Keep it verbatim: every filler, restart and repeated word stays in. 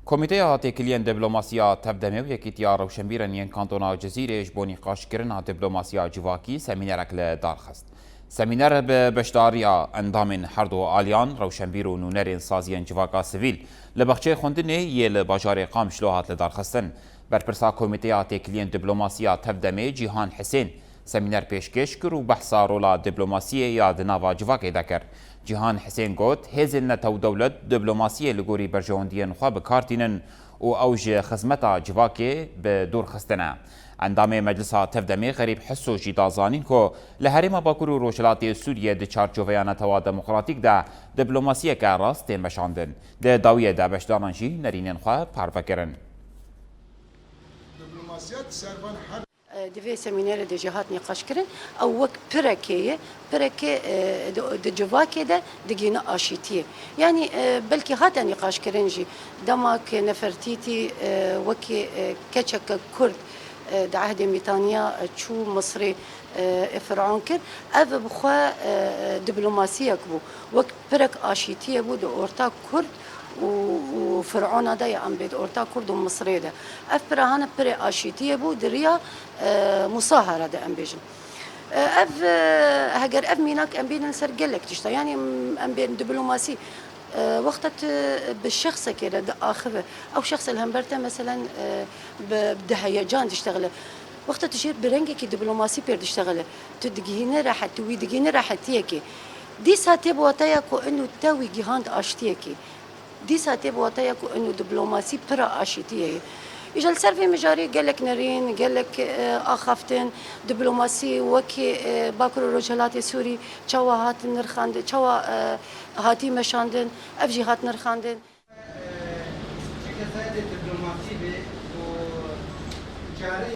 Komîteya Têkiliyên Diplomasiya Tevdemê û Yekîtiya Rewşenbîrên yên Kantona Cizîrê ji bo nîqaşkirina diplomasiya civakî semînerek li dar xist. Semîner bi beşdariya endamên herdu aliyan, rewşenbîr û nûnerên saziyên civaka sivîl, li baxçeyê xwendinê yê li bajarê Qamişlo hat lidarxistin. Berpirsa Komîteya Têkiliyên Diplomasiya Tevdemê Cîhan Hisên semîner pêşkêş kir û behsa rola diplomasiyê ya di nava civakê de kir. Cîhan Hisên got, hêzên netewdewlet diplomasiyê li gorî berjewendiyên xwe bi kar tînin û ew ji xizmeta civakê bi dûr xistine. Endamê Meclisa Tevdemê Xerîb Hiso jî da zanîn ku li herêma Bakur û Rojhilatê Sûriyê di çarçoveya netewa demokratîk de diplomasiyeke rast tê meşandin. Di dawiyê de beşdaran jî nerînên xwe parve kirin. Diplomasiya di ser van her Di vê semînerê de jî hat nîqaşkirin, ew wek pirekê ye, pirekê, e, di, di civakê de digihîne aşîtiyê. Yanî, e, belkî hate nîqaşkirin jî, dema ku Nefertîtî, e, wekî, e, keçeke Kurd, e, di ehdê Mîtaniya, e, çû Misrê, e, ê Fir'on kir, ev bi xwe, e, diplomasiyek bû. Wek pirek aşîtiyê bû di orta Kurd û, û Fir'ona de ya em bê di orta Kurd û Misrê de. Ev pira hane pirê aşîtiyê bû di riya, e, musahara de em bêjin. E, ev, e, heger ev mînak em bînin ser gelek tişta, yanî em, em bên diplomasî, e, wexta tu bi şexsekê re diaxive, ew şexs li hember te meselen, e, bi, bi heyecan diştexile. Wexta tu jê bi rengekî diplomasî pêr diştexile, tu digihîne rehet, tu wî digihîne rehetiyekê. Dîsa tê bi wateya ku inu te wî gihand aştiyekê. Dîsa tê bi wateya ku inu diplomasî pira aşîtiyê ye. Îja li ser vê mijarê gelek nerîn, gelek, e, axaftin, diplomasî wekî, e, Bakur û Rojhilatê Sûrî çawa hat nirxandin, çawa, e, hatî meşandin, ev jî hat nirxandin. Çi kesayetê diplomasî bê û çare